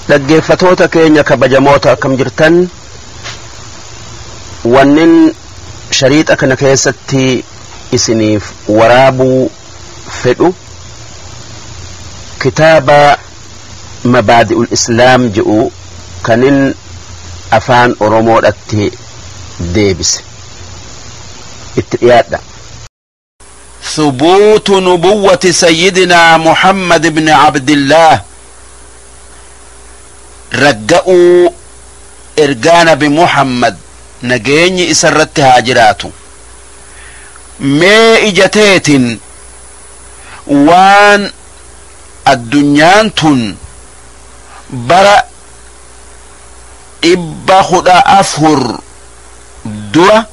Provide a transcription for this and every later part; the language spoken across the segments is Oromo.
Dhaggeeffatoota keenya kabajamoota, akkam jirtan? Wannin shariixa kana keessatti isiniif waraabuu fedhu kitaaba Mabaadi'ul Islaam jedhu kanin afaan Oromoodhatti deebise. Itti dhiyaadha. ثبوت نبوة سيدنا محمد بن عبد الله، ragga'uu ergaa Nabi Muhammad, nageenyi isarratti haa jiraatu. Mee ija teetin waan addunyaan tun bara 14 dura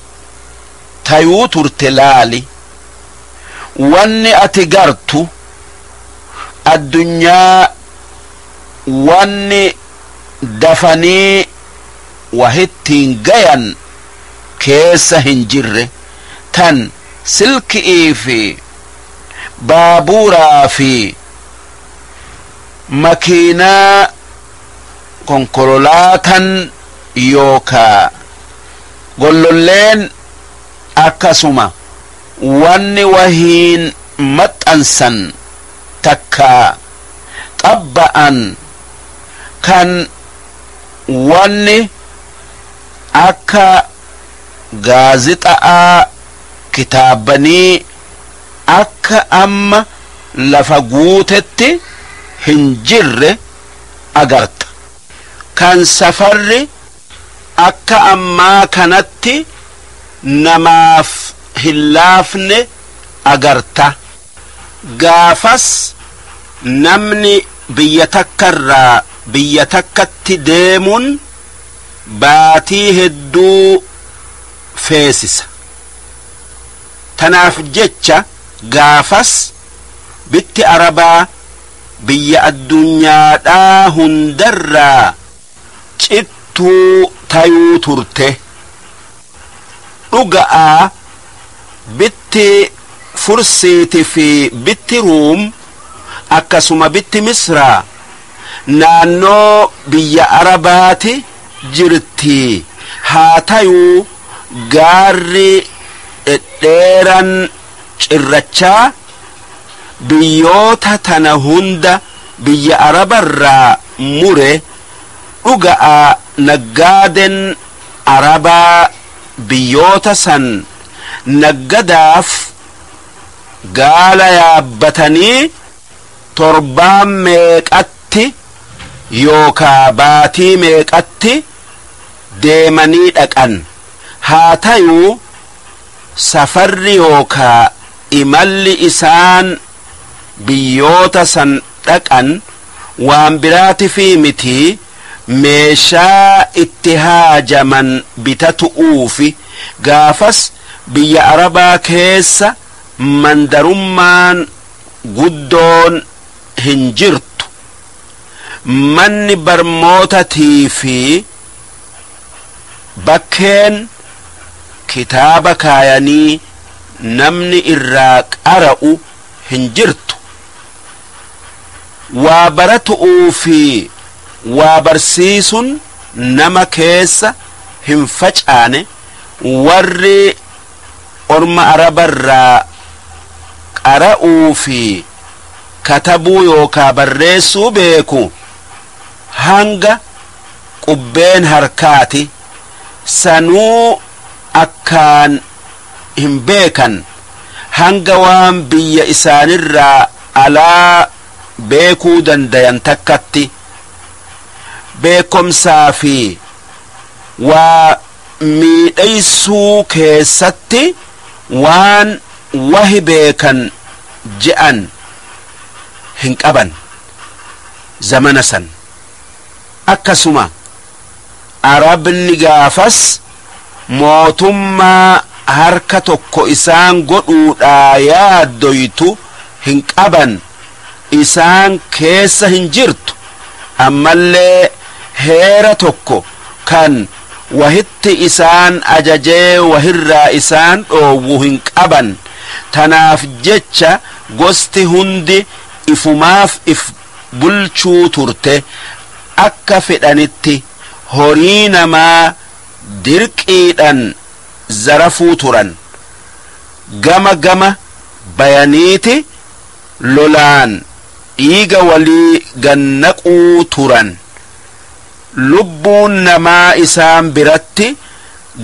tayuu turte laali. Wanni ati gartu addunyaa wanni dafanii wahittiin gayan keessa hin jirre, tan silki'ii fi baabuuraa fi makiinaa konkololaatan yookaa gollolleen, akkasuma wanni wahiin maxxansan takka xabba'an, kan wanni akka gaazixa'aa kitaabanii akka amma lafa guutetti hin jirre agarta, kan safarri akka ammaa kanatti namaaf hin laafne agarta. Gaafas namni biyya takkarraa biyya takkatti deemuun baatii hedduu feesisa. Tanaaf jecha gaafas bitti Arabaa biyya addunyaadhaa hundarraa cittuu tayuu turte. Dhuga'aa bitti Fursiiti fi bitti Ruum, akkasuma bitti Misraa naannoo biyya Arabaati jirti. Haa tayuu gaarri dhedheeran cirrachaa biyyoota tana hunda biyya Arabarraa mure. Dhuga'aa naggaaden Arabaa biyyoota san naggadaaf gaala yaabbatanii torbaan meeqatti yookaa baatii meeqatti deemanii dhaqan. Haa tayuu safarri yookaa imalli isaan biyyoota san dhaqan waan biraatifii miti, meeshaa itti haajaman bitatu'uufi. Gaafas biyya Arabaa keessa mandarummaan guddoon hin jirtu, manni barmootatii fi bakkeen kitaaba kaayanii namni irraa qara'u hin jirtu, waa baratu'uu fi waa barsiisun nama keessa hin facaane. Warri orma Arabarraa qara'uu fi katabuu yookaa barreessuu beeku hanga qubbeen harkaati, sanuu akkaan hin beekan, hanga waan biyya isaanirraa alaa beekuu dandayan takkatti. Beekomsaa fi waa miidhaysuu keessatti waan wahi beekan je'an hin qaban zamana san. Akkasuma Arabni gaafas mootummaa harka tokko isaan godhuudhaa yaaddoytu hin qaban, isaan keessa hin jirtu. Ammallee heera tokko kan wahitti isaan ajajee wahirraa isaan dhoowwu hin qaban. Tanaaf jecha gosti hundi ifumaaf if bulchuu turte. Akka fedhanitti horii namaa dirqiidhan zarafuu turan. Gama gama bayaniiti lolaan dhiiga walii gannaquu turan. Lubbuun namaa isaan biratti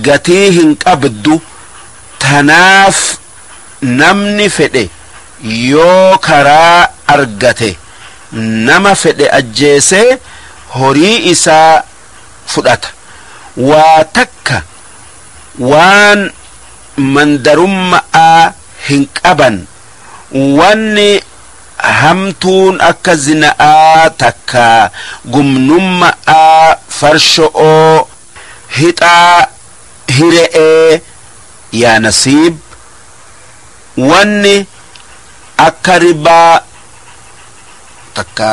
gatii hin qabdu, tanaaf namni fedhe yoo karaa argate nama fedhe ajjeesee horii isaa fudhata. Waa takka waan mandarummaa hin qaban. Wanni hamtuun akka zina'aa takka gumnummaa, farsho'oo, hixaa, hire'ee, yaa nasiib, wanni akka ribaa takka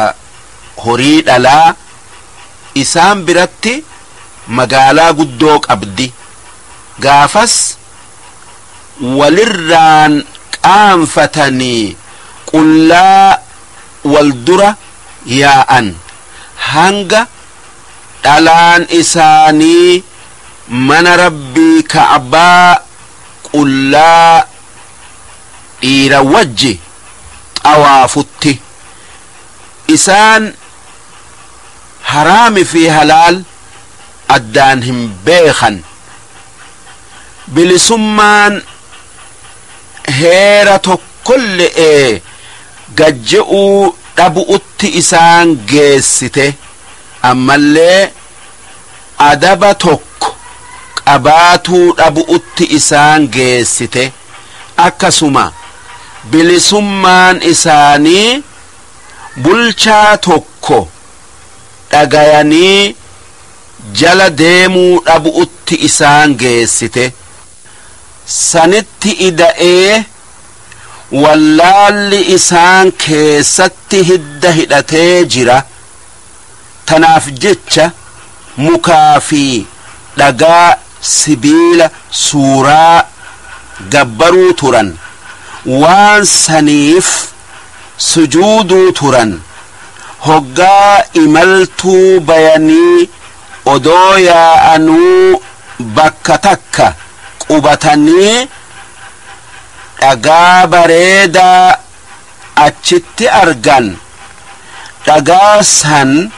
horii dhalaa isaan biratti magaalaa guddoo qabdi. Gaafas walirraan qaanfatanii qullaa wal dura yaa'an, hanga dhalaan isaanii mana Rabbii Ka'baa qullaa dhiira wajji xawaafutti. Isaan haraami fi halaal addaan hin beekan. Bilisummaan heera tokkolle'ee gajje'uu dhabu'utti isaan geessite, ammallee adaba tokko qabaatuu dhabu'utti isaan geessite. Akkasuma bilisummaan isaanii bulchaa tokko dhagayanii jala deemuu dhabu'utti isaan geessite. Sanitti ida'ee wallaalli isaan keessatti hidda hidhatee jira. Tanaaf jecha mukaa fi dhagaa, sibiila, suuraa gabbaruu turan, waan saniif sujuuduu turan. Hoggaa imaltuu bayanii odoo yaa'anuu bakka takka qubatanii dhagaa bareedaa achitti argan, dhagaa san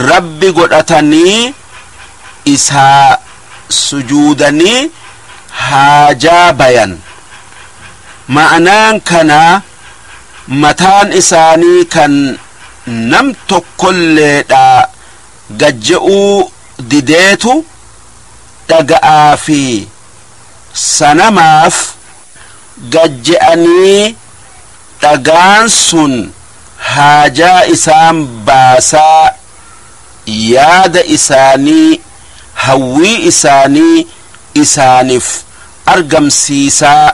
Rabbi godhatanii isaa sujuudanii haajaa bayan. Ma'anaan kanaa mataan isaanii kan nam tokkolleedha gajje'uu dideetu dhaga'aa fi sanamaaf gajje'anii, dhagaan sun haajaa isaan baasaa, yaada isaanii, hawwii isaanii isaaniif argamsiisaa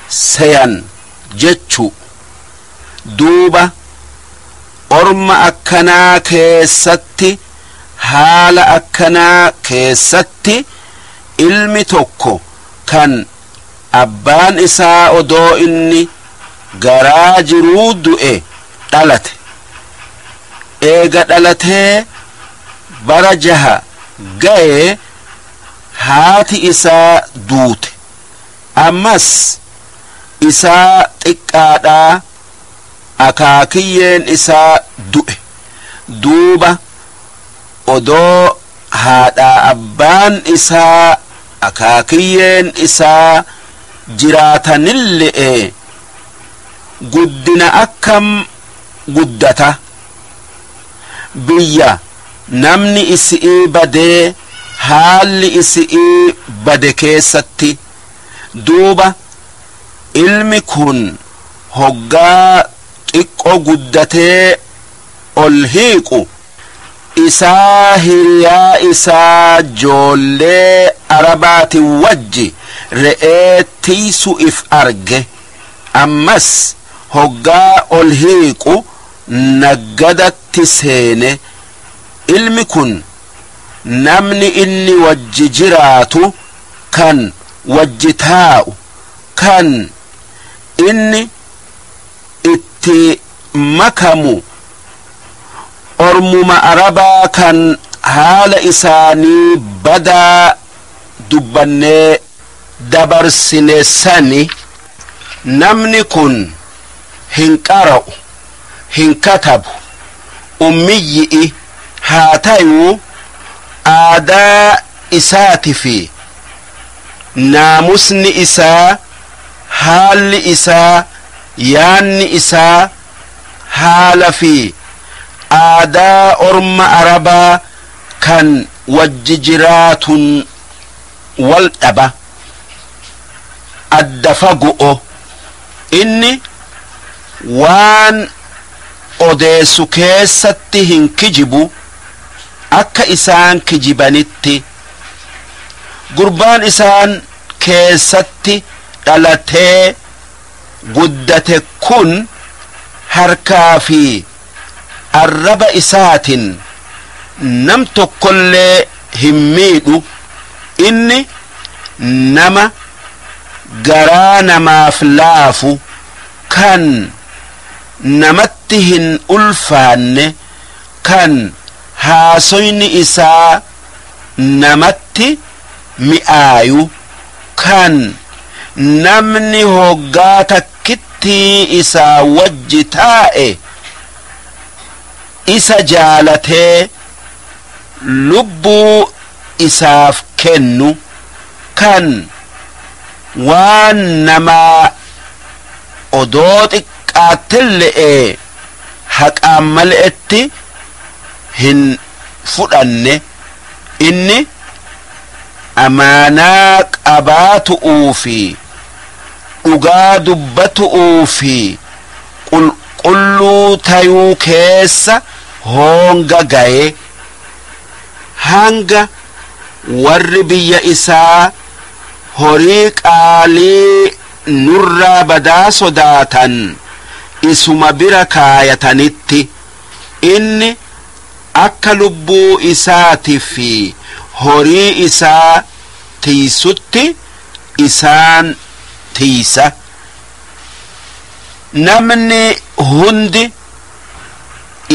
seyan jechu. Duuba orma akkanaa keessatti, haala akkanaa keessatti, ilmi tokko kan abbaan isaa odoo inni garaa jiruu du'e dhalate. Eega dhalatee bara 6 ga'e haati isaa duute. Ammas isaa xiqqaadhaa akaakiyyeen isaa du'e. Duuba odoo haadhaa abbaan isaa akaakiyyeen isaa jiraatanille'e guddina akkam guddata, biyya namni isi'ii badee haalli isi'ii bade keessatti? Duuba ilmi kun hoggaa xiqqoo guddatee ol hiiqu isaa hiriyaa isaa joollee Arabaatin wajji re'ee tiisu if arge. Ammas hoggaa ol hiiqu naggadatti seene. Ilmi kun namni inni wajji jiraatu, kan wajji taa'u, kan inni itti makamu Ormuma Arabaa kan haala isaanii badaa dubbannee dabarsine sani. Namni kun hin qara'u, hin katabu, ummiyyi'i haa tayuu, aadaa isaati fi naamusni isaa, haalli isaa, yaanni isaa haala fi aadaa orma Arabaa kan wajji jiraatun wal dhaba, adda fago'o. Inni waan odeessu keessatti hin kijibu akka isaan kijibanitti. Gurbaan isaan keessatti dhalatee guddate kun harkaa fi arraba isaatin nam tokkollee hin miidhu. Inni nama garaa namaaf laafu, kan namatti hin ulfaanne, kan haasoyni isaa namatti mi'aayu, kan namni hoggaa takkittii isaa wajji taa'e isa jaalatee lubbuu isaaf kennu, kan waan namaa odoo xiqqaatille'ee haqaan mal'etti hin fudhanne. Inni amaanaa qabaatu'uu fi dhugaa dubbatu'uu fi qulqulluu tayuu keessa hoonga gaye. Hanga warri biyya isaa horii qaalii nurraa badaa sodaatan isuma bira kaayatanitti, inni akka lubbuu isaati fi horii isaa tiisutti isaan tiisa. Namni hundi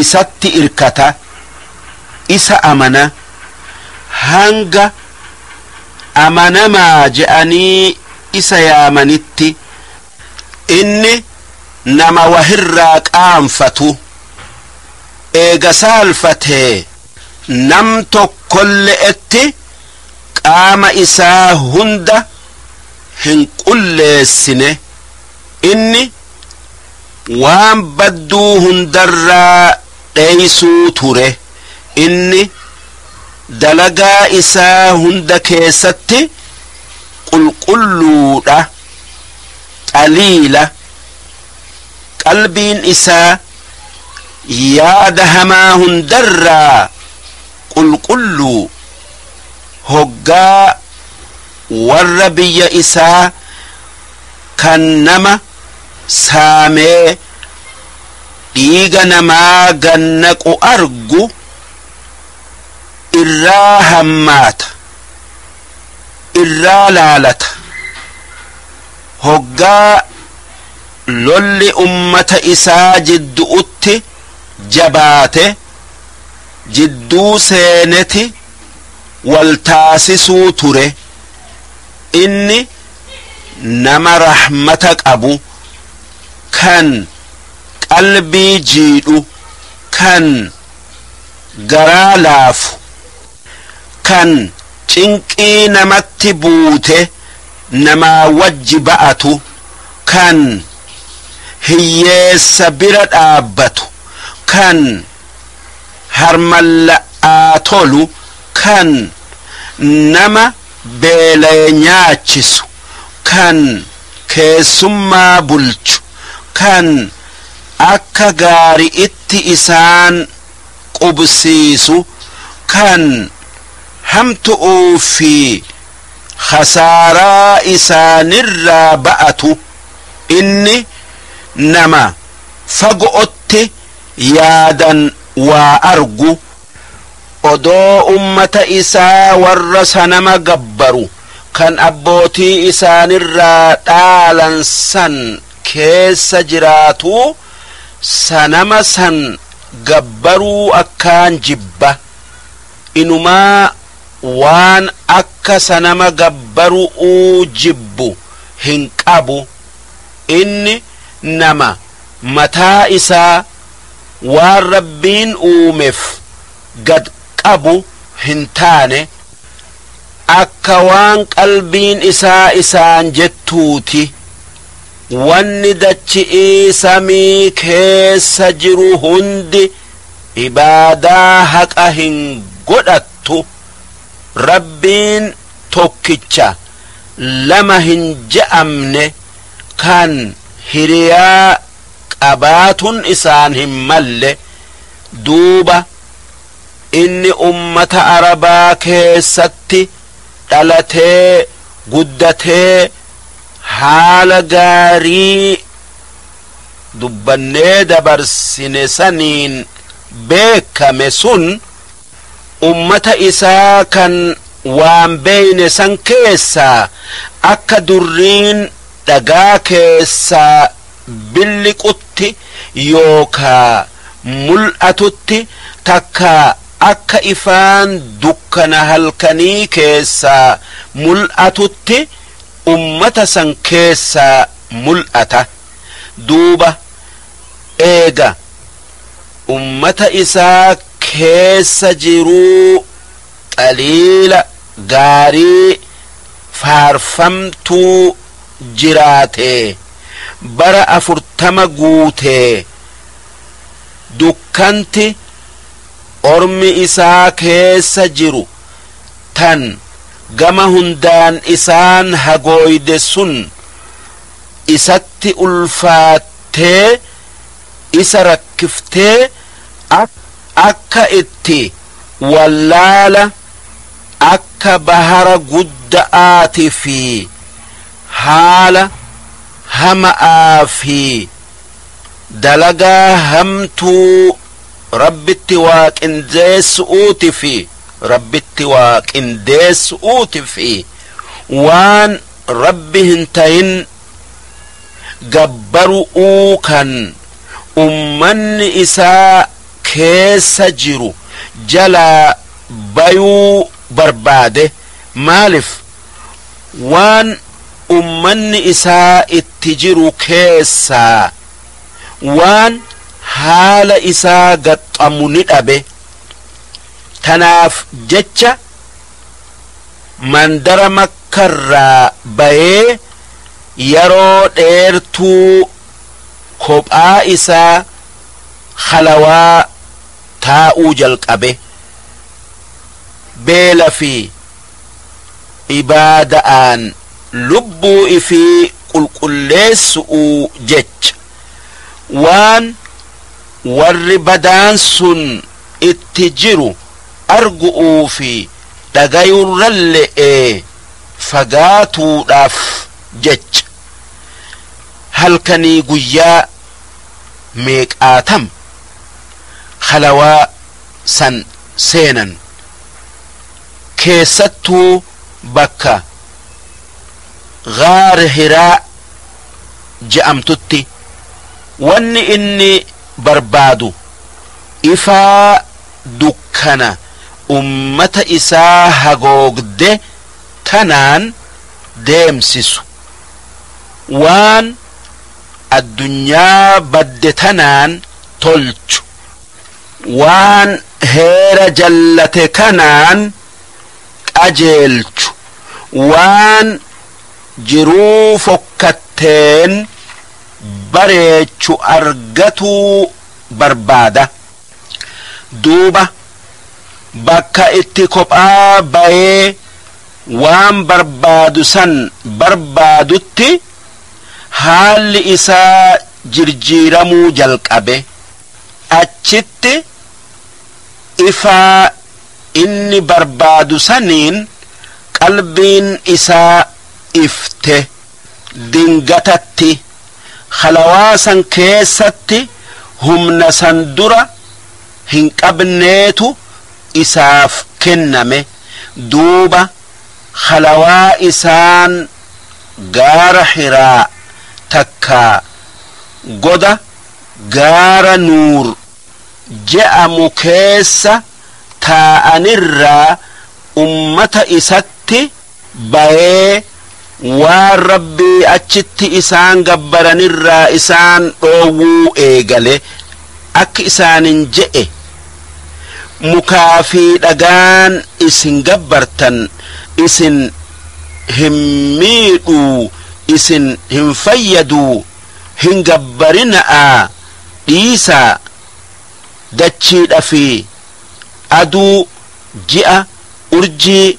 isatti irkata, isa amana. Hanga amanamaa je'anii isa yaamanitti, inni nama wahirraa qaanfatu, eega saalfatee nam tokkolle'etti qaama isaa hunda hin qulleessine. Inni waan badduu hundarraa dheeysuu ture. Inni dalagaa isaa hunda keessatti qulqulluudha, xaliila. Qalbiin isaa yaada hamaa hundarraa qulqulluu. Hoggaa warra biyya isaa kan nama saamee dhiiga namaa gannaqu argu irraa hammaata, irraa laalata. Hoggaa lolli ummata isaa jiddu'utti jabaate jidduu seeneti wal taasisuu ture. Inni nama rahmata qabu, kan qalbii jiidhu, kan garaa laafu, kan cinqii namatti buute namaa wajji ba'atu, kan hiyyeessa bira dhaabbatu, kan harmalla'aa tolu, kan nama beela'e nyaachisu, kan keessummaa bulchu, kan akka gaari'itti isaan qubsiisu, kan hamtu'uu fi khasaaraa isaanirraa ba'atu. Inni nama fago'otti yaadan waa argu. Odoo ummata isaa warra sanama gabbaru kan abbootii isaanirraa dhaalan san keessa jiraatuu sanama san Gabbaruu akkaan jibba, inumaa waan akka sanama gabbaru'uu jibbu hin qabu. Inni nama mataa isaa waan Rabbiin uumeef gad qabu hin taane, akka waan qalbiin isaa isaan jettuuti wanni dachi'ii samii keessa jiru hundi ibaadaa haqa hin godhattu, Rabbiin tokkicha lama hin je'amne kan hiriyaa qabaatun isaan hin malle. Duuba inni ummata Arabaa keessatti dhalatee guddatee haala gaarii dubbannee dabarsine saniin beekame sun, ummata isaa kan waan beeyne san keessaa akka durriin dhagaa keessaa billiqutti yookaa mul'atutti, takka akka ifaan dukkana halkanii keessaa mul'atutti ummata san keessaa mul'ata. Duuba eega ummata isaa keessa jiruu qaliila gaarii faarfamtuu jiraatee bara 40 guutee, dukkanti ormi isaa keessa jiru tan gama hundaan isaan hagooyde sun isatti ulfaattee isa rakkiftee, akka itti wallaala akka bahara gudda'aati fi haala hama'aa fi dalagaa hamtuu Rabbitti waa qindeessu'uuti fi Rabbitti waa qindeessu'uuti fi waan Rabbi hin tahin gabbaru'uu kan ummanni isaa keessa jiru jalaa bayuu barbaade. Maalif? Waan ummanni isaa itti jiru keessaa waan haala isaa gaxxamu ni dhabe. Tanaaf jecha mandara Makkarraa bayee yeroo dheertuu kophaa isaa khalawaa taa'uu jalqabe, beela fi ibaada'aan lubbuu ifii qulqulleessu'uu jecha, waan warri badaan sun itti jiru argu'uu fi dhagayurralle'ee fagaatuudhaaf jecha halkanii guyyaa meeqaatam khalawaa san seenan, keessattuu bakka Gaar Hiraa je'amtutti. Wanni inni barbaadu ifaa dukkana ummata isaa hagoogde tanaan deemsisu, waan addunyaa badde tanaan tolchu, waan heera jallate kanaan qajeelchu, waan jiruu fokkatteen bareechu argatuu barbaada. Duuba bakka itti kophaa bayee waan barbaadu san barbaadutti haalli isaa jirjiiramuu jalqabe. Achitti ifaa inni barbaadu saniin qalbiin isaa ifte. Dingatatti khalawaa san keessatti humna san dura hin qabneetu isaaf kenname. Duuba khalawaa isaan gaara Hiraa takkaa goda gaara Nuur je'amu keessa taa'anirraa ummata isatti bayee waan Rabbii achitti isaan gabbaranirraa isaan dhoowwuu eegale. Akka isaanin je'e, mukaa fi dhagaan isin gabbartan isin hin miidhuu, isin hin fayyaduu, hin gabbarina'a, dhiisaa. Dachiidha fi aduu, ji'a, urjii,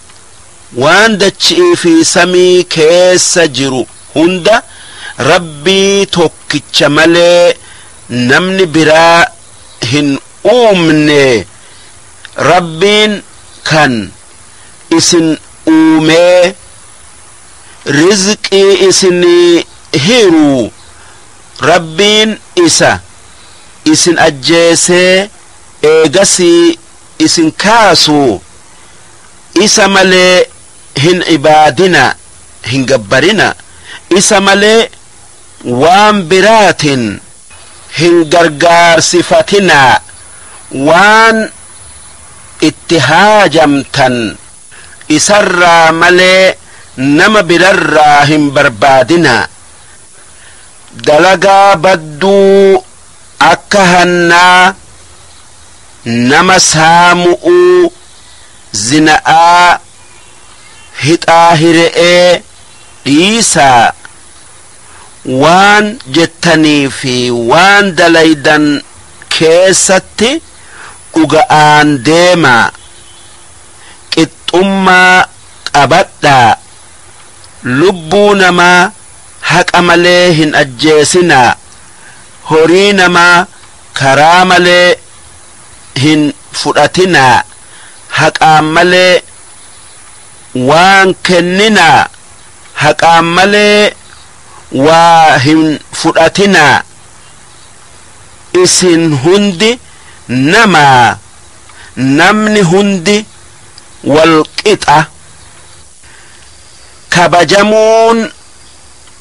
waan dachi'ii fi samii keessa jiru hunda Rabbii tokkicha malee namni biraa hin uumne. Rabbiin kan isin uumee rizqii isinii hiru, Rabbiin isa isin ajjeesee eegasii isin kaasu, isa malee hin ibaadina, hin gabbarina, isa malee waan biraatin hin gargaarsifatinaa. Waan itti haajamtan isarraa malee nama birarraa hin barbaadinaa. Dalagaa badduu akka hannaa, nama saamu'uu, zina'aa, hixaa hire'ee dhiisaa. Waan jettanii fi waan dalaydan keessatti dhuga'aan deemaa, qixxummaa qabadhaa, lubbuu namaa haqa malee hin ajjeesinaa, horii namaa karaa malee hin fudhatinaa, haqaan malee waan kenninaa, haqaan malee waa hin fudhatinaa. Isin hundi namaa, namni hundi wal qixa. Kabajamuun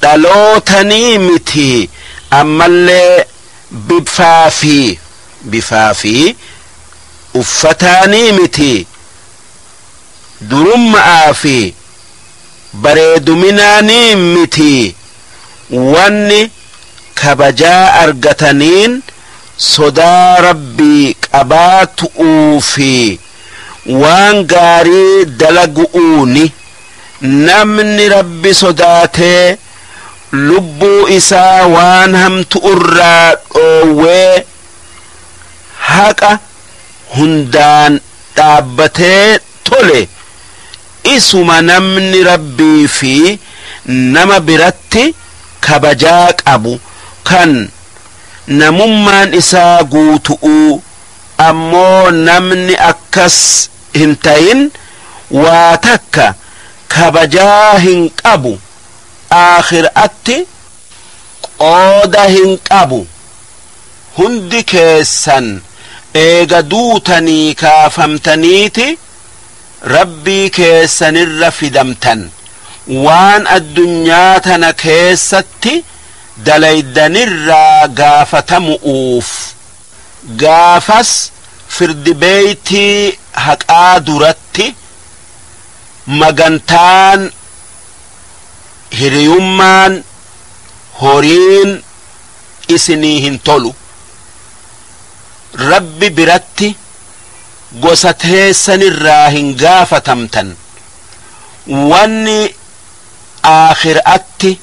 dhalootanii miti, ammallee bifaa fi uffataanii miti, durummaa fi bareeduminaanii miti. Wanni kabajaa argataniin sodaa Rabbii qabaatu'uu fi waan gaarii dalagu'uuni. Namni Rabbi sodaatee lubbuu isaa waan hamtu irraa dhoowwee haqa hundaan dhaabbatee tole, isuma namni Rabbii fi nama biratti kabajaa qabu, kan namummaan isaa guutu'uu. Ammoo namni akkas hin ta'in waa takka kabajaa hin qabu, aakhiraatti qooda hin qabu. Hundi keessan eega duutanii kaafamtaniiti Rabbii keessanirra fidamtan, waan addunyaa tana keessatti dalaydanirraa gaafatamu'uuf. Gaafas firdi beeytii haqaa duratti magantaan, hiriyummaan, horiin isinii hin tolu. Rabbi biratti gosa teessanirraa hin gaafatamtan. Wanni aakhiraatti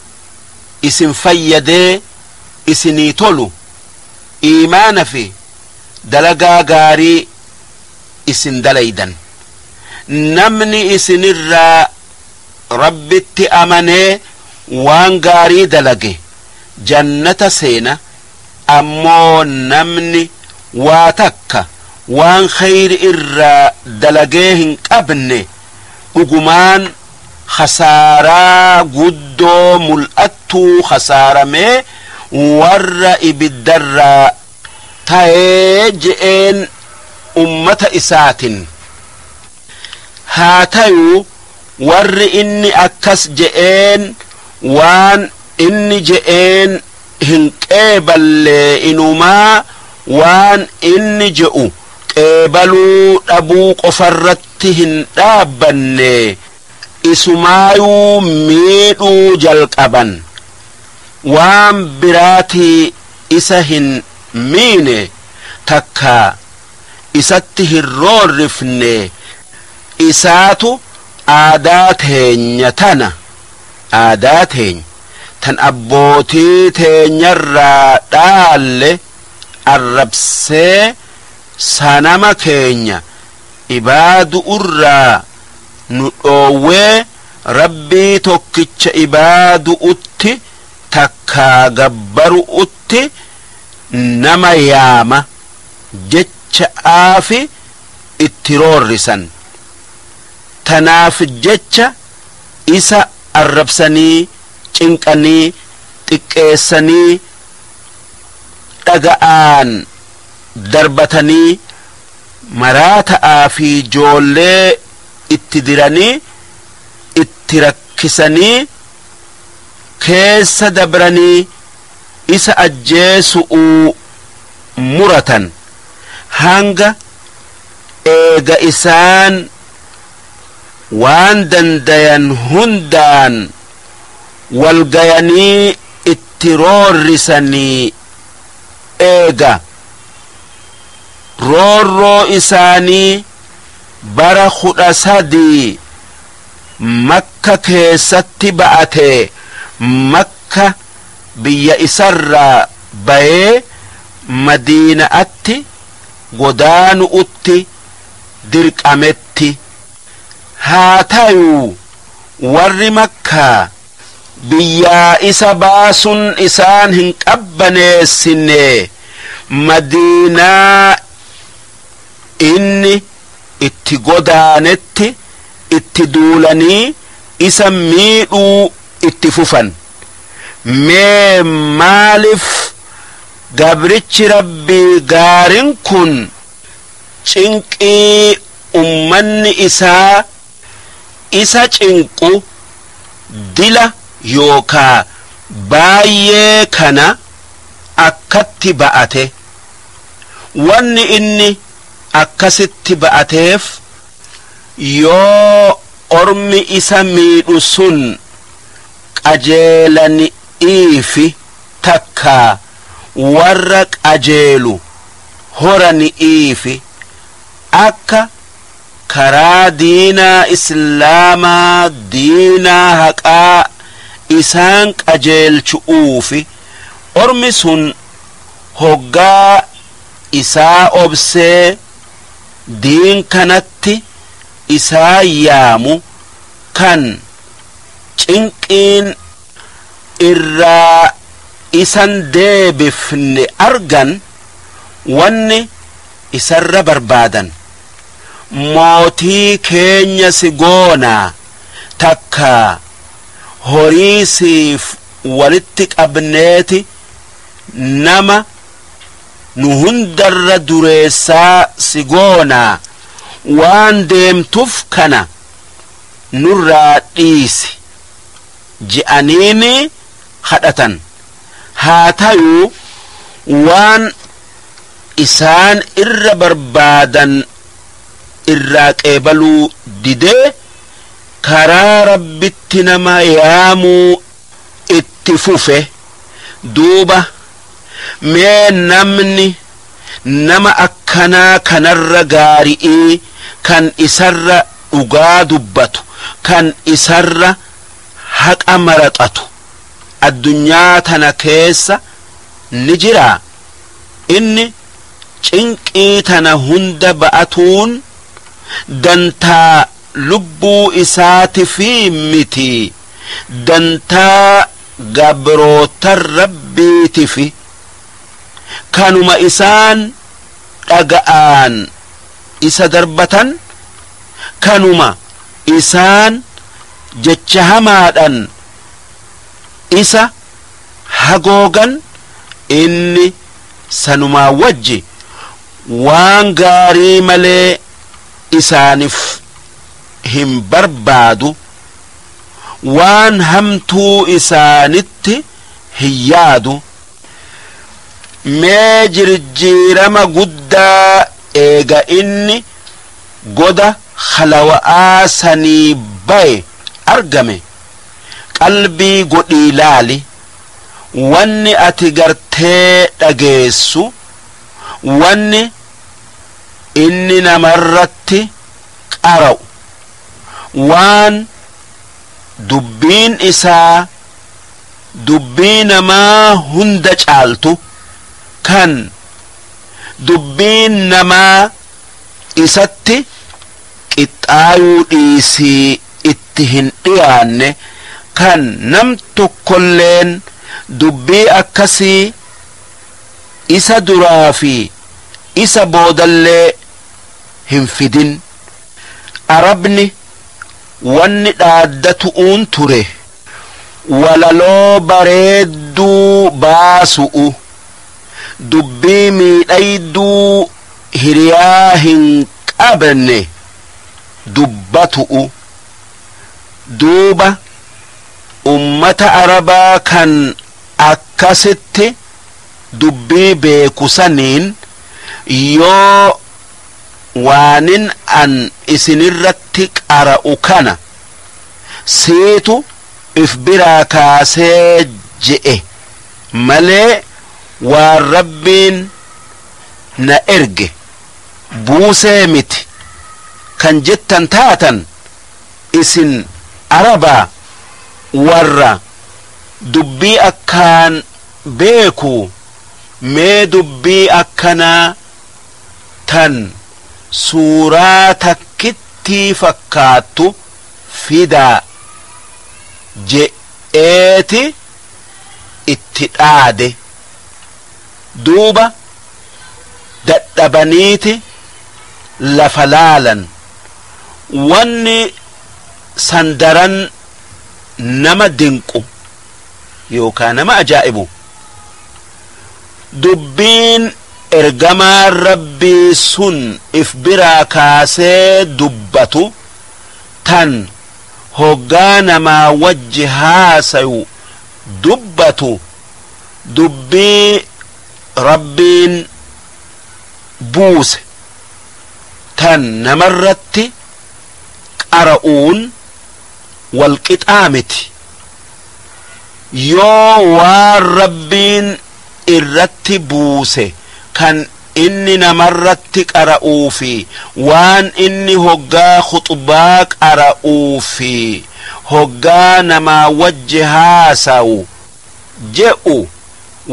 isin fayyadee isinii tolu iimaana fi dalagaa gaarii isin dalaydan. Namni isinirraa Rabbitti amanee waan gaarii dalage jannata seena. Ammoo namni waa takka waan khayri irraa dalagee hin qabne dhugumaan khasaaraa guddoo mul'attuu khasaaramee warra ibiddarraa ta'ee je'een ummata isaatin. Haa tayuu, warri inni akkas je'een waan inni je'een hin qeeballe, inumaa Waan inni je'u qeebaluu dhabuu qofarratti hin dhaabbanne, isumaayuu miidhuu jalqaban. Waan biraatii isa hin miine, takka isatti hin roorrifne. Isaatu aadaa teenya tana, aadaa teenya tan abbootii teenyarraa dhaalle arrabsee, sanama keenya ibaadu'urraa nu dhoowwee, Rabbii tokkicha ibaadu'utti takkaa gabbaru'utti nama yaama jecha aafi itti roorrisan. Tanaaf jecha isa arrabsanii, cinqanii, xiqqeessanii, dhaga'aan darbatanii, maraa ta'aa fi joollee itti diranii, itti rakkisanii, keessa dabranii isa ajjeesu'uu muratan. Hanga eega isaan waan dandayan hundaan walgayanii itti roorrisanii, eega roorroo isaanii bara 13 Makka keessatti ba'ate, Makka biyya isarraa bayee Madiina'atti godaanu'utti dirqametti. Haa tayuu warri Makkaa biyyaa isa baasun isaan hin qabbaneessine. Madiinaa inni itti godaanetti itti duulanii isa miidhuu itti fufan. Mee maalif gabrichi Rabbii gaarin kun cinqii ummanni isaa isa cinqu dila yookaa baayyee kana akkatti ba'ate? Wanni inni akkasitti ba'ateef, yoo ormi isa miidhu sun qajeelani'iifi takkaa warra qajeelu horani'iifi, akka karaa diinaa islaamaa, diinaa haqaa isaan qajeelchu'uufi. Ormi sun hoggaa isaa obsee diin kanatti isaa yaamu, kan cinqiin irraa isan deebifne argan, wanni isarra barbaadan mootii keenya si goonaa, takkaa horii siif walitti qabneeti nama nu hundarra dureessaa si goonaa, waan deemtuf kana nurraa dhiisi je'aniini kadhatan. Haa tayuu waan isaan irra barbaadan irraa qeebaluu didee, karaa Rabbitti nama yaamuu itti fufe. Duuba mee namni nama akkanaa kanarra gaari'ii, kan isarra dhugaa dubbatu, kan isarra haqa maraxatu addunyaa tana keessa ni jiraa? Inni cinqii tana hunda ba'atuun dantaa lubbuu isaatifii miti, dantaa gabrootan Rabbiitifi. Kanuma isaan dhaga'aan isa darbatan, kanuma isaan jecha hamaadhan isa hagoogan, inni sanumaa wajji waan gaarii malee isaanif hin barbaadu, waan hamtuu isaanitti hin yaadu. Mee jirjiirama guddaa eega inni goda khalawa'aa sanii baye argame qalbii godhii laali. Wanni ati gartee dhageessu, wanni inni namarratti qara'u, waan dubbiin isaa dubbii namaa hunda caaltu, kan dubbiin namaa isatti qixxaayuu dhiisii itti hin dhiyaanne, kan nam tokkolleen dubbii akkasii isa duraa fi isa boodallee hin fidin. Arabni wanni dhaaddatu'uun ture walaloo bareedduu baasu'u, dubbii miidhayduu hiriyaa hin qabne dubbatu'u. Duuba ummata Arabaa kan akkasitti dubbii beeku saniin, yoo waanin an isinirratti qara'u kana siitu if biraa kaasee je'e malee waan Rabbiin na erge buusee miti kan jettan taatan, isin Arabaa warra dubbii akkaan beeku, mee dubbii akkanaa tan suuraa takkittii fakkaattu fidaa je'eeti itti dhaade. Duuba dadhabaniiti lafa laalan. Wanni sandaran nama dinqu yookaan nama ajaa'ibu, dubbiin ergamaan Rabbii sun if biraa kaasee dubbatu, tan hoggaa namaa wajji haasayu dubbatu, dubbii Rabbiin buuse tan namarratti qara'uun walqixaa miti. Yoo waan Rabbiin irratti buuse kan inni namarratti qara'uu fi waan inni hoggaa khuxbaa qara'uu fi hoggaa namaa wajji haasawu je'u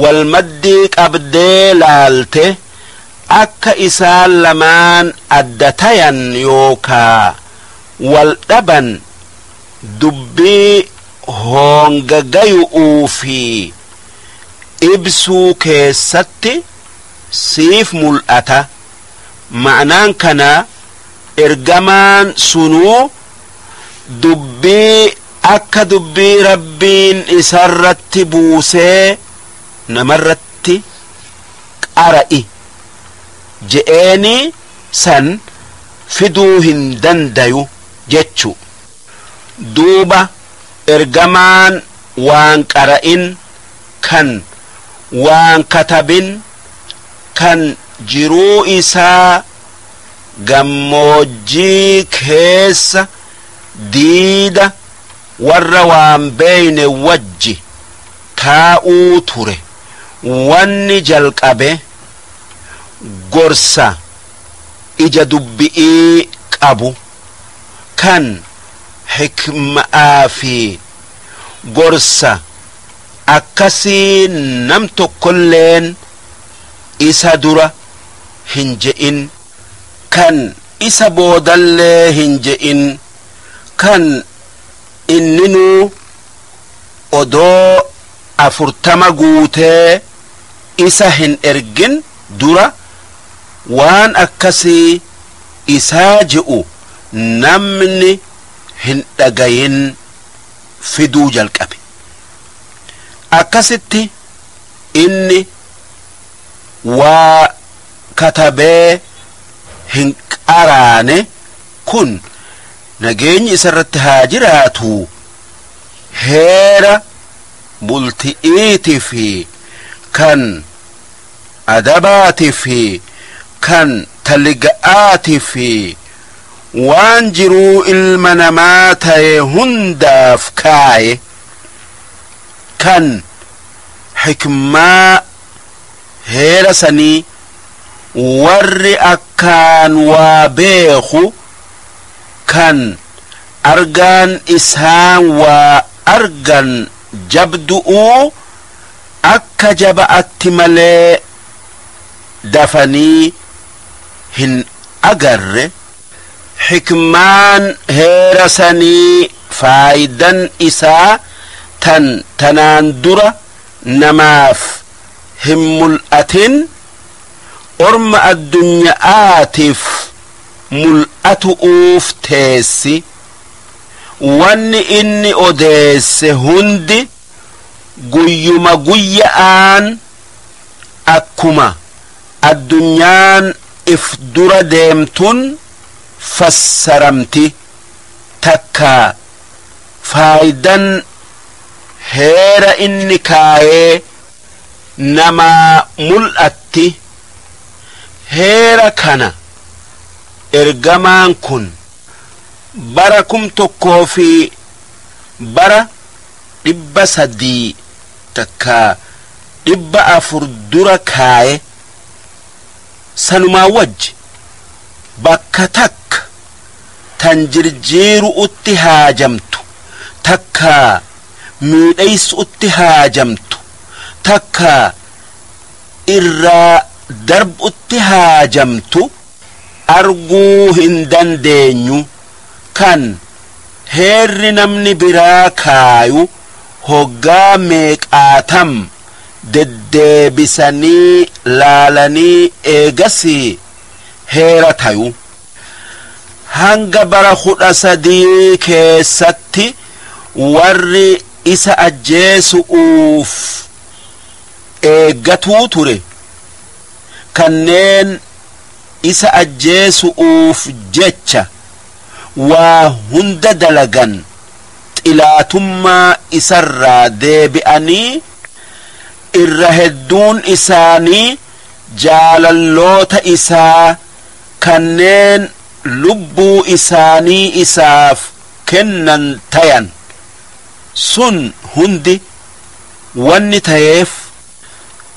walmaddii qabdee laalte, akka isaan lamaan adda tayan yookaa wal dhaban dubbii hoongagayu'uu fi ibsuu keessatti siif mul'ata. Ma'naan kana ergamaan sunuu dubbii akka dubbii Rabbiin isarratti buusee namarratti qara'i je'eenii san fiduu hin dandayu jechu. Duuba ergamaan waan qara'in, kan waan katabin, kan jiruu isaa gammoojjii keessa diida warra waan beeyne wajji taa'uu ture, wanni jalqabe gorsa ija dubbi'ii qabu kan hikma'aa fi gorsa akkasii nam tokkolleen isa dura hin je'in, kan isa boodallee hin je'in, kan inninuu odoo 40 guutee isa hin ergin dura waan akkasii isaa je'u namni hin dhagayin fiduu jalqabe. Akkasitti inni waa katabee hin qaraane kun, nageenyi isarratti haa jiraatu, heera bulti'iiti fi kan adabaati fi kan taliga'aati fi waan jiruu ilma namaa ta'e hundaaf kaaye, kan xikmaa heera sanii warri akkaan waa beeku kan argaan isaan waa argan jabdu'uu akka jaba'atti malee dafanii hin agarre. Xikmaan heera sanii faayidan isaa tan tanaan dura namaaf hin mul'atin orma addunyaatiif mul'atu'uuf teessi. Wanni inni odeesse hundi guyyuma guyya'aan akkuma addunyaan if dura deemtun fassaramti. Takka faayidan heera inni kaayee namaa mul'atti. Heera kana ergamaan kun bara 1300 takka 400 dura kaaye sanumaa wajji bakka takka tan jirjiiru utti haajamtu, takka miidhaysu utti haajamtu, takka irraa darbutti haajamtu arguu hin dandeenyu. Kan heerri namni biraa kaayu hoggaa meeqaatam deddeebisanii laalanii eegasii heera tayu. Hanga bara 13 keessatti warri isa ajjeesu'uuf eeggatuu ture, kanneen isa ajjeesu'uuf jecha waa hunda dalagan xilaatummaa isarraa deebi'anii irra hedduun isaanii jaalalloota isaa kanneen lubbuu isaanii isaaf kennan tayan. Sun hundi wanni tayeef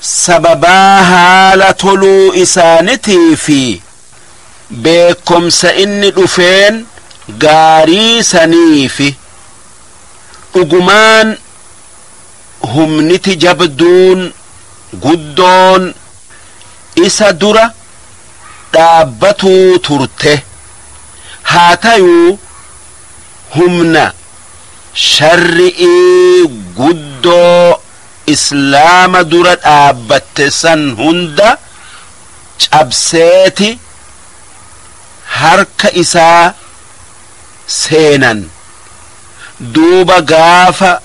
sababaa haala toluu isaanitii fi beekomsa inni dhufeen gaarii saniifi. Dhugumaan humniti jabduun guddoon isa dura dhaabbatuu turte. Haa tayuu humna sharri'ii guddoo islaama dura dhaabbatte san hunda cabseeti harka isaa seenan. Duuba gaafa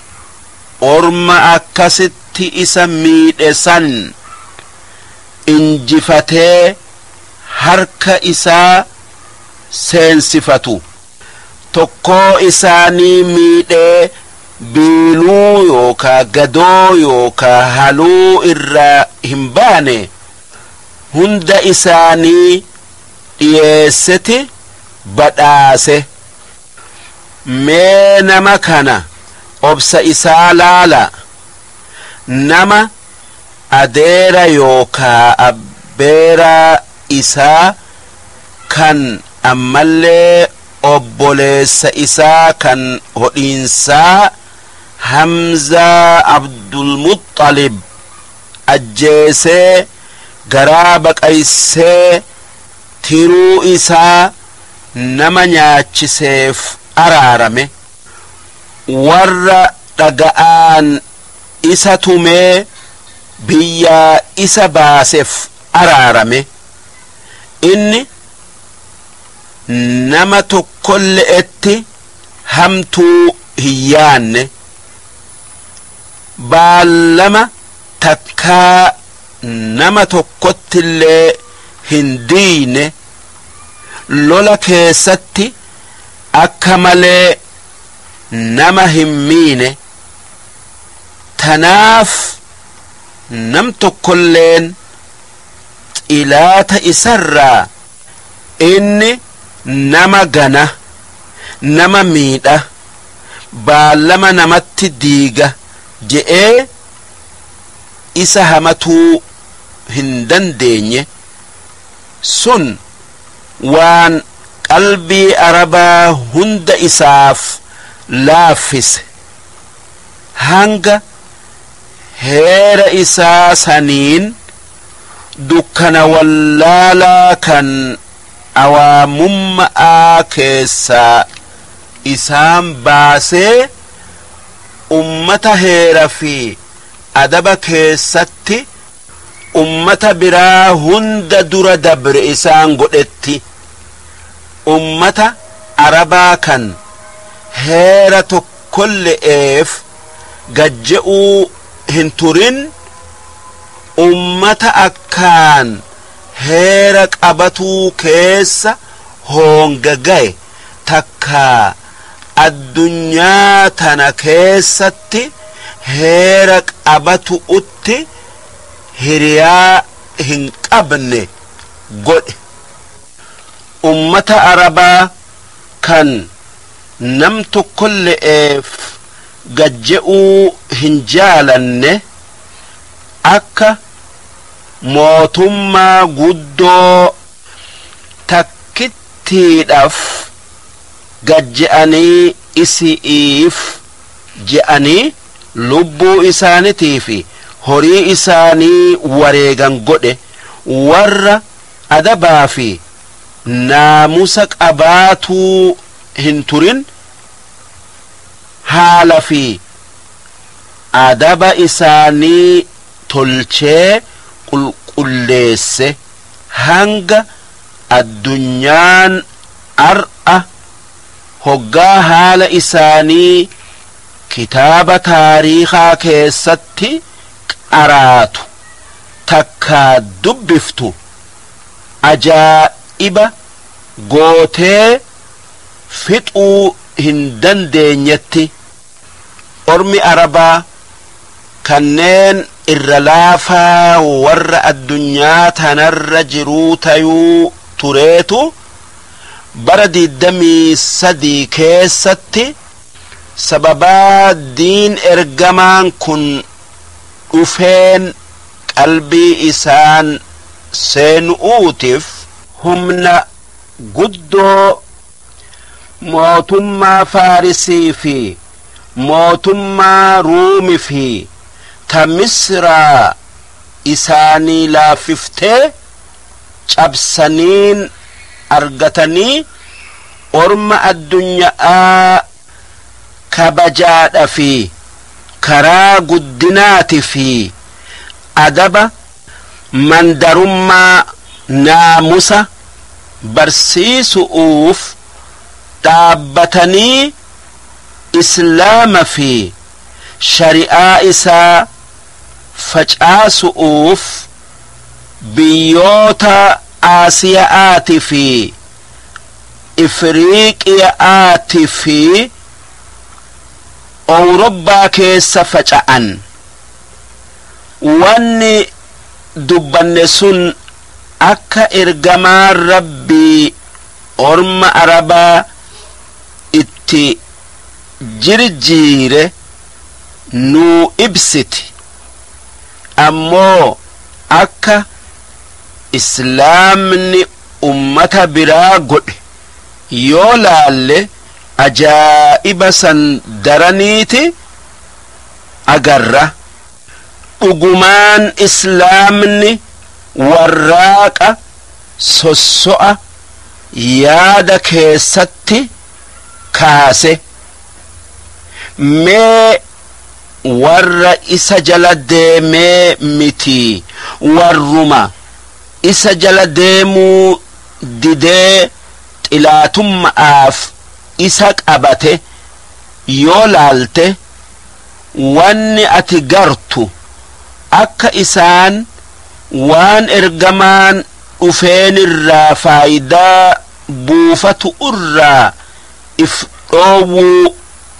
orma akkasitti isa miidhe san injifatee harka isaa seensifatu, tokkoo isaanii miidhee biiluu yookaa gadoo yookaa haluu irraa hin baane hunda isaanii dhiyeesseti badhaase. Mee nama kana obsa isaa laala. Nama adeera yookaa abbeera isaa kan ammallee obboleessa isaa kan hodhiinsaa Hamzaa Abdulmuxalib ajjeesee garaa baqaysee tiruu isaa nama nyaachiseef araarame, warra dhaga'aan isa tumee biyyaa isa baaseef araarame. Inni nama tokkolle'etti hamtuu hin yaanne, baallama takkaa nama tokkottillee hin diine, lola keessatti akka malee nama hin miine. Tanaaf nam tokkolleen Xilaata isarraa inni nama gana, nama miidha, baallama namatti diiga je'ee isa hamatuu hin dandeenye. Sun waan qalbii Arabaa hunda isaaf laaffise, hanga heera isaa saniin dukkana wallaalaa kan awaamummaa keessaa isaan baasee ummata heera fi adaba keessatti ummata biraa hunda dura dabre isaan godhetti. Ummata Arabaa kan heera tokkolle'eef gajje'uu hin turin, ummata akkaan heera qabatuu keessa hoonga gaye takkaa addunyaa tana keessatti heera qabatu utti hiriyaa hin qabne godhe. Ummata Arabaa kan nam tokkolle'eef gajje'uu hin jaalanne, akka mootummaa guddoo takkittiidhaaf gajje'anii isi'iif je'anii lubbuu isaanitii fi horii isaanii wareegan godhe. Warra adabaa fi naamusa qabaatuu hin turin, haala fi adaba isaanii tolchee qulqulleesse, hanga addunyaan ar'a hoggaa haala isaanii kitaaba taariikaa keessatti qaraatu takkaa dubbiftu ajaa'iba gootee fixuu hin dandeenyetti. Ormi Arabaa kanneen irra laafaa warra addunyaa tanarra jiruu tayuu tureetu bara 23 keessatti sababaa diin ergamaan kun dhufeen qalbii isaan seenu'uutiif humna guddoo mootummaa Faarisii fi mootummaa Ruumi fi ta Misraa isaanii laaffiftee cabsaniin argatanii, orma addunyaa kabajaadha fi karaa guddinaati fi adaba mandarummaa naamusa barsiisu'uuf dhaabbatanii Islaama fi shari'aa isaa facaasu'uuf biyyoota Aasiya'aati fi Ifriiqiya'aati fi Awurobbaa keessa faca'an. Wanni dubbanne sun akka ergamaan Rabbii orma Arabaa itti jirjiire nuu ibsiti. Ammoo akka Islaamni ummata biraa godhe yoo laalle ajaa'iba san daraniiti agarra. Dhugumaan Islaamni warraaqa sosso'a yaada keessatti kaase. Mee warra isa jala deemee miti, warruma isa jala deemuu didee xilaatummaaf isa qabate yoo laalte, wanni ati gartu akka isaan waan ergamaan dhufeenirraa faayidaa buufatu irraa if dhoowwuu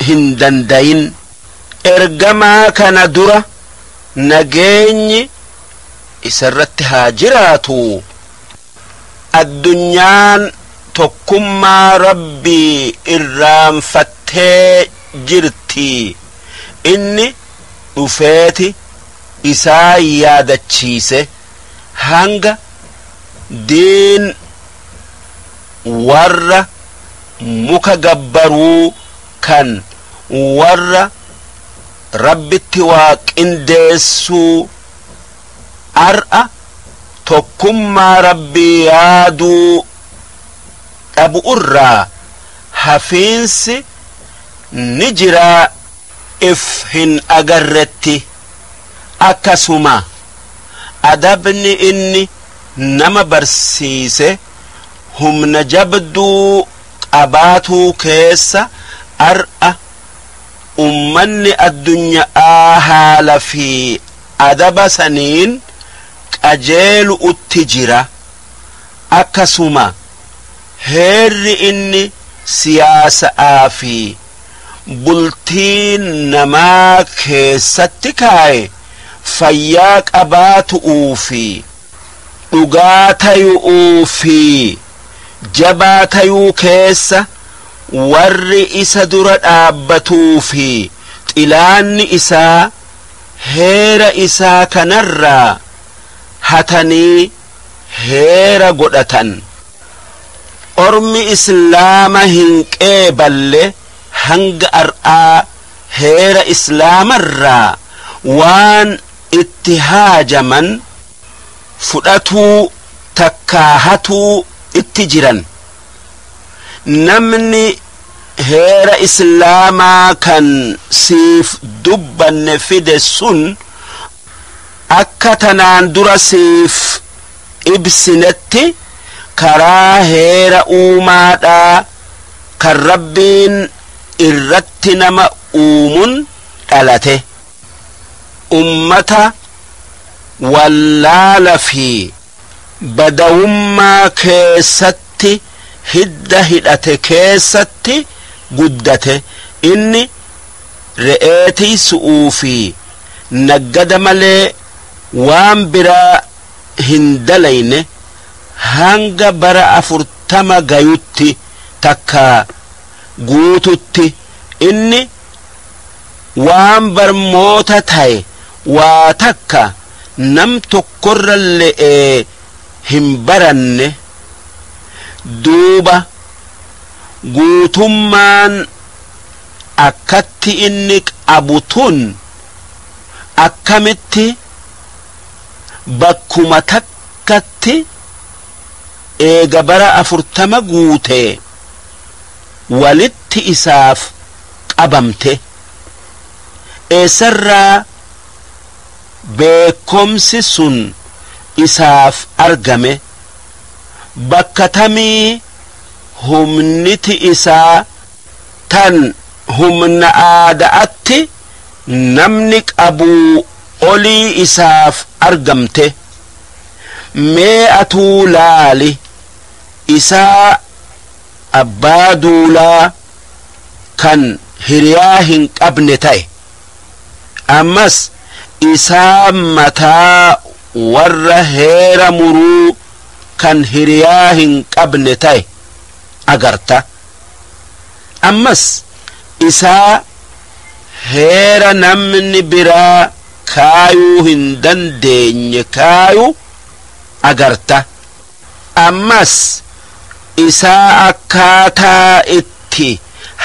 hin dandayin. Ergamaa kana dura nageenyi Isarratti haa jiraatu. Addunyaan tokkummaa Rabbii irraanfattee jirti, inni dhufeeti isaa yaadachiise hanga diin warra muka gabbaruu kan warra Rabbitti waa qindeessuu ar'a tokkummaa Rabbii yaaduu dhabu irraa hafiinsi ni jiraa if hin agarretti. Akkasuma adabni inni nama barsiise humna jabduu qabaatuu keessa ar'a ummanni addunyaa haala fi adaba saniin qajeelu utti jira. Akkasuma heerri inni siyaasaa fi bultii namaa keessatti kaaye fayyaa qabaatu'uu fi dhugaa tayu'uu fi jabaa tayuu keessa warri isa dura dhaabbatuu fi xilaanni isaa heera isaa kanarraa hatanii heera godhatan. Ormi Islaama hin qeeballe hanga ar'aa heera Islaamarraa waan itti haajaman fudhatuu takkaa hatuu itti jiran. Namni heera Islaamaa kan siif dubbanne fide sun akka tanaan dura siif ibsinetti karaa heera uumaadhaa kan Rabbiin irratti nama uumun dhalate. Ummata wallaala fi badawummaa keessatti hidda hidhate keessatti guddate. Inni re'eetii su'uu fi naggada malee waan biraa hin dalayne hanga bara 40 gayutti takka guututti. Inni waan barmoota ta'e waa takka nam tokkorra le'ee hin baranne. Duuba guutummaan akkatti inni qabu tun akkamitti bakkuma takkatti eega bara 40 guute walitti isaaf qabamte? Eessarraa beekomsi sun isaaf argame? Bakka tamii humniti isaa tan humna aadaatti namni qabuu olii isaaf argamte? Mee atuu laali, isaa abbaa duulaa kan hiriyaa hin qabne ta'e, ammas isaa mataa warra heera muruu kan hiriyaa hin qabne ta'e agarta. Ammas isaa heera namni biraa kaayuu hin dandeenye kaayu agarta. Ammas isaa akkaataa itti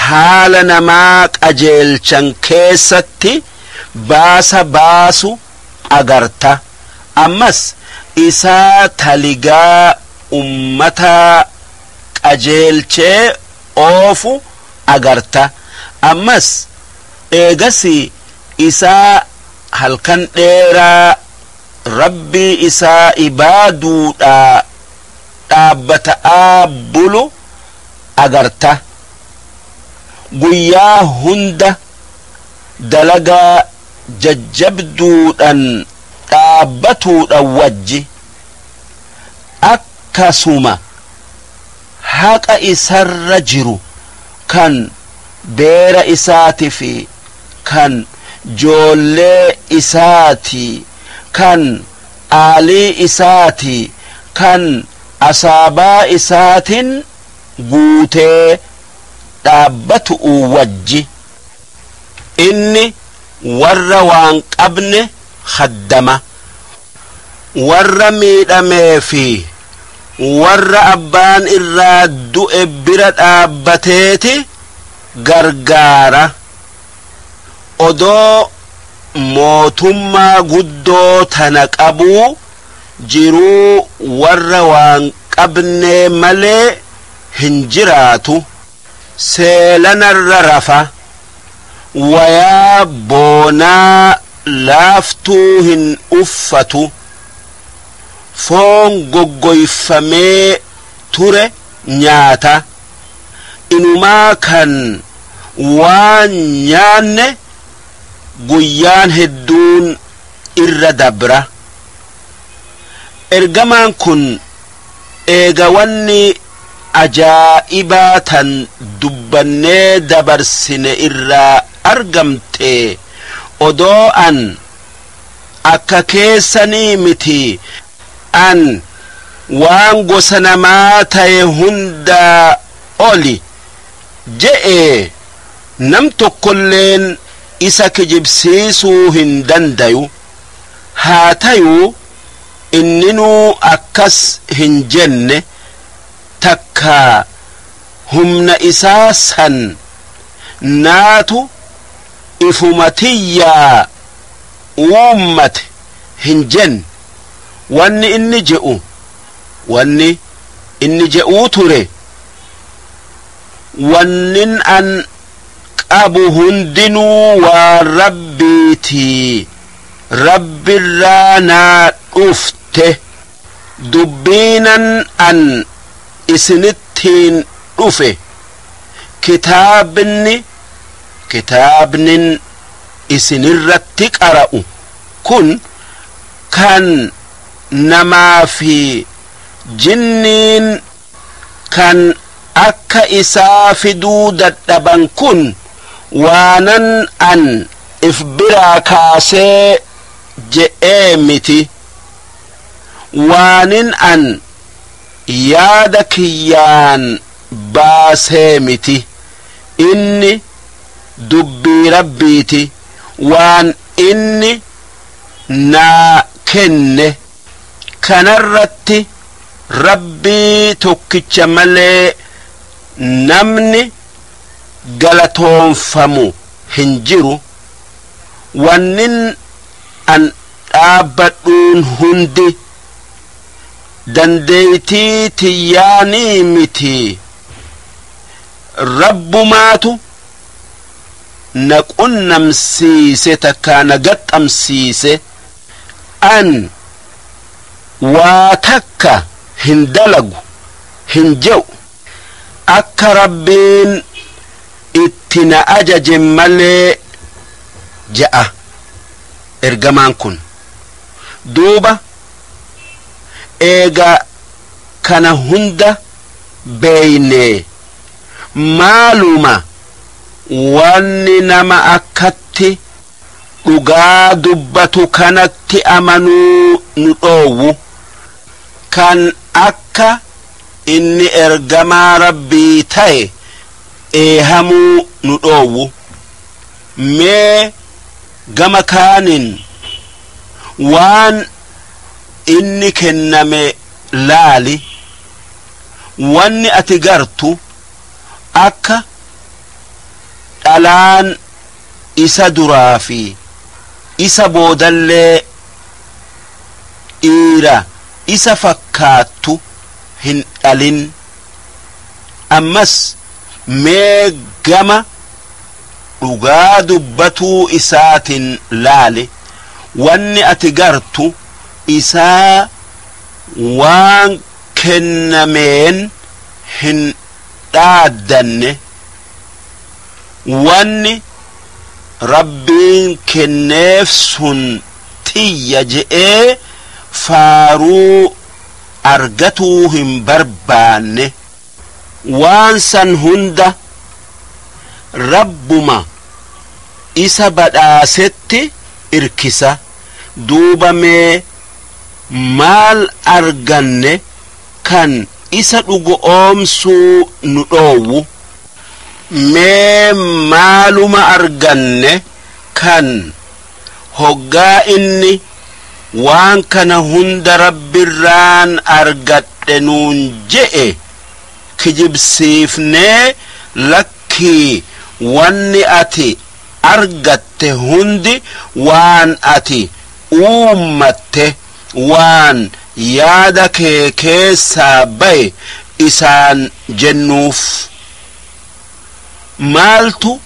haala namaa qajeelchan keessatti baasa baasu agarta. Ammas isaa taligaa ummataa qajeelchee oofu agarta. Ammas eegasi isaa halkan dheeraa Rabbii isaa ibaaduudhaa dhaabbata'aa bulu agarta. Guyyaa hunda dalagaa jajjabduudhaan dhaabbatuudhaan wajji akkasuma haqa isarra jiru kan beera isaati fi kan joollee isaati kan Aalii isaati kan asaabaa isaatin guutee dhaabbatu'u wajji. Inni warra waan qabne khaddama, warra miidhamee fi warra abbaan irraa du'e bira dhaabbateeti gargaara. Odoo mootummaa guddoo tana qabuu jiruu warra waan qabnee malee hin jiraatu. Seelanarra rafa, wayaa boonaa laaftuu hin uffatu, foon goggoyfamee ture nyaata. Inumaa kan waan nyaanne guyyaan hedduun irra dabra. Ergamaan kun eega wanni ajaa'ibaa tan dubbannee dabarsine irraa argamte, odoo an akka keessanii miti, an waan gosa namaa ta'e hundaa oli je'e, nam tokkolleen isa kijibsiisuu hin dandayu. Haa tayuu inninuu akkas hin jenne, takka humna isaa san naatu ifuma tiyyaa uummate hin jenne. Wanni inni je'u, wanni inni je'uu ture, wannin an qabu hundinuu waan Rabbiitii, Rabbirraa naa dhufte, dubbiinan an isinittiin dhufe, kitaabnin isinirratti qara'u kun kan namaa fi jinniin kan akka isaa fiduu dadhaban kun waanan an if biraa kaasee je'ee miti, waanin an yaada kiyyaan baasee miti. Inni dubbii Rabbiiti, waan inni naa kenne kanarratti Rabbii tokkicha malee namni galatoonfamu hin jiru. Wannin an dhaabbadhuun hundi dandeeytii tiyyaanii miti, Rabbumaatu na qunnamsiise takkaa na gaxxamsiise. An waa takka hin dalagu hin je'u akka Rabbiin itti na ajaje malee, je'a ergamaan kun. Duuba eega kana hunda beeynee, maaluma wanni nama akkatti dhugaa dubbatu kanatti amanuu nu dhoowwu, kan akka inni ergamaa Rabbii ta'e eehamuu nu dhoowwu? Mee gama kaanin waan inni kenname laali. Wanni ati gartu akka dhalaan isa duraa fi isa boodallee dhiira isa fakkaattu hin dhalin. Ammas mee gama dhugaa dubbatuu isaatin laali. Wanni ati gartu isaa waan kennameen hin dhaaddanne. Wanni Rabbiin kenneef sun tiyya je'ee faaruu argatuu hin barbaanne. Waan san hunda Rabbuma isa badhaasetti irkisa. Duuba mee Maal arganne kan isa dhugo'oomsuu nu dhoowwu? Mee maaluma arganne kan hoggaa inni waan kana hunda Rabbirraan argadhe nuun je'e kijibsiifnee, lakkii, wanni ati argatte hundi waan ati uummatte, waan yaada kee keessaa baye isaan jennuuf? Maaltu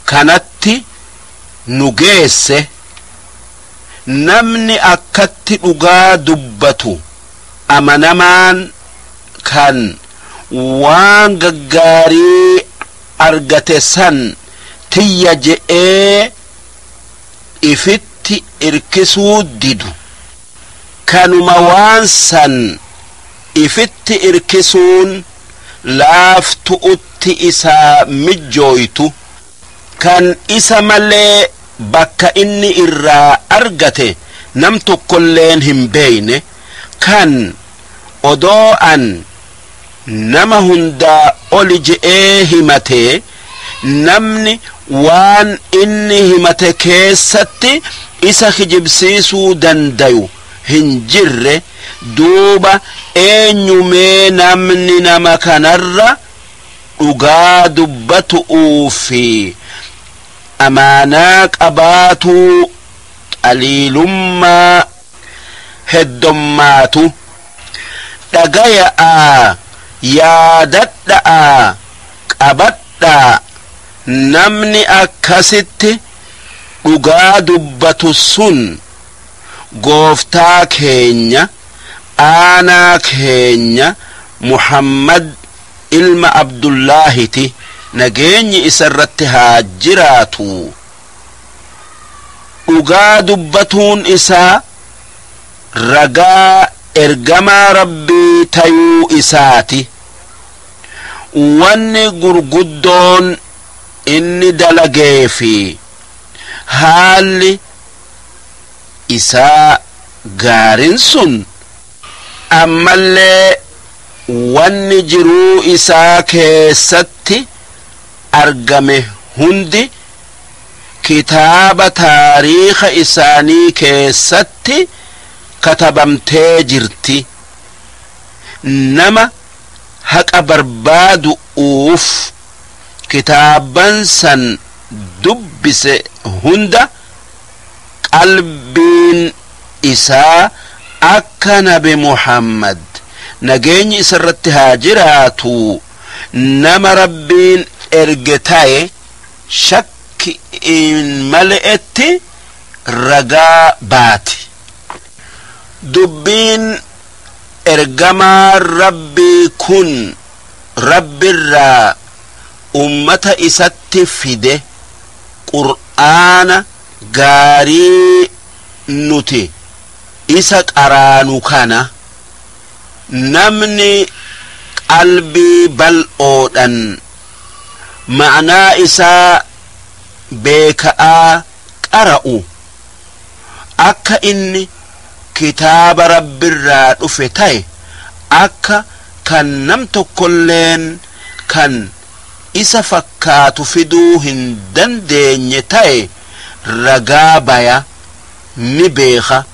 kanatti nu geesse? Namni akkatti dhugaa dubbatu amanamaan kan waan gaggaarii argate san tiyya je'ee ifitti irkisuu didu, kanuma waan san ifitti irkisuun laaftu'utti isaa mijjooytu, kan isa malee bakka inni irraa argate nam tokkolleen hin beeyne, kan odoo an nama hundaa oli je'ee himatee namni waan inni himate keessatti isa kijibsiisuu dandayu hin jirre, duuba eenyumee namni nama kanarra dhugaa dubbatu'uu fi amaanaa qabaatuu qaliilummaa heddommaatu? Dhagaya'aa, yaadadha'aa, qabadhaa, namni akkasitti dhugaa dubbatu sun gooftaa keenya, aanaa keenya Muhammad ilma Abdullaahiti, nageenyi isa irratti haa jiraatu. Dhugaa dubbatuun isaa ragaa ergamaa Rabbii tayuu isaati. Wanni gurguddoon inni dalagee fi haalli isaa gaarin sun, ammallee wanni jiruu isaa keessatti argame hundi kitaaba taariikha isaanii keessatti katabamtee jirti. Nama haqa barbaadu'uuf kitaabban san dubbise hunda qalbiin isaa akka nabi Muhammad, nageenyi isarratti haa jiraatu, nama Rabbiin erge ta'e shakkiin male'etti ragaa baati. Dubbiin ergamaa Rabbii kun Rabbirraa ummata isatti fide, Qur'aana gaarii nuti isa qaraanu kana, namni qalbii bal'oodhan ma'naa isaa beeka'aa qara'u akka inni kitaaba Rabbirraa dhufe ta'e, akka kan nam tokkolleen kan isa fakkaatu fiduu hin dandeenye ta'e ragaa baya, ni beeka.